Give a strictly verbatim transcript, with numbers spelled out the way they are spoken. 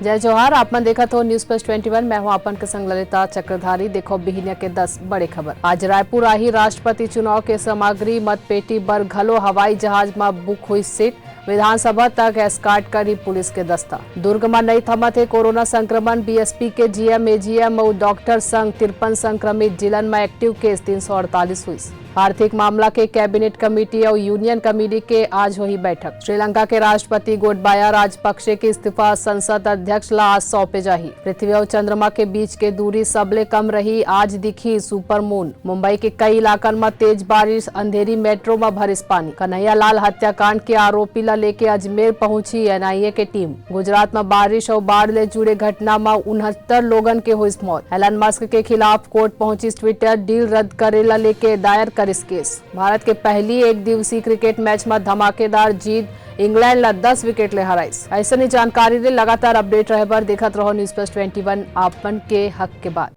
जय जोहार, आप मन देखत हो News Plus twenty one, मैं हूं आपन के संग ललिता चक्रधारी। देखो बिहिनिया के दस बड़े खबर। आज रायपुर आही राष्ट्रपति चुनाव के सामग्री, मतपेटी बर घलो हवाई जहाज म बुक हुई सीट, विधानसभा तक एस्कार्ट करी पुलिस के दस्ता। दुर्ग म नई थमत हे कोरोना संक्रमण, बीएसपी के जीएम, एजीएम अउ डॉक्टर संग तिरपन संक्रमित, जिलन म एक्टिव केस तीन सौ अड़तालीस हुई। आर्थिक मामला के कैबिनेट कमेटी अउ यूनियन कमेटी के आज होही बैठक। श्रीलंका के राष्ट्रपति गोटबाया राजपक्षे के इस्तीफा संसद अध्यक्ष ला आज सौंपे जाही। पृथ्वी अउ चंद्रमा के बीच के दूरी सबले कम रही, आज दिखही सुपर मून। मुंबई के कई इलाकन म तेज बारिश, अंधेरी, मेट्रो म भरिस पानी। कन्हैया लाल हत्याकांड के आरोपी ला लेके अजमेर पहुंची एनआईए के टीम। गुजरात म बारिश अउ बाढ़ ले जुड़े घटना म उनहत्तर लोगन के होइस मौत। एलन मस्क के खिलाफ कोर्ट पहुंचिस ट्विटर, डील रद्द करे ला लेके दायर करिस केस। भारत के पहली एक दिवसीय क्रिकेट मैच म धमाकेदार जीत, इंग्लैंड ला दस विकेट ले हराइस। अइसने जानकारी ले लगातार अपडेट रहे बर देखत रहो News Plus twenty one, आपन के हक के बात।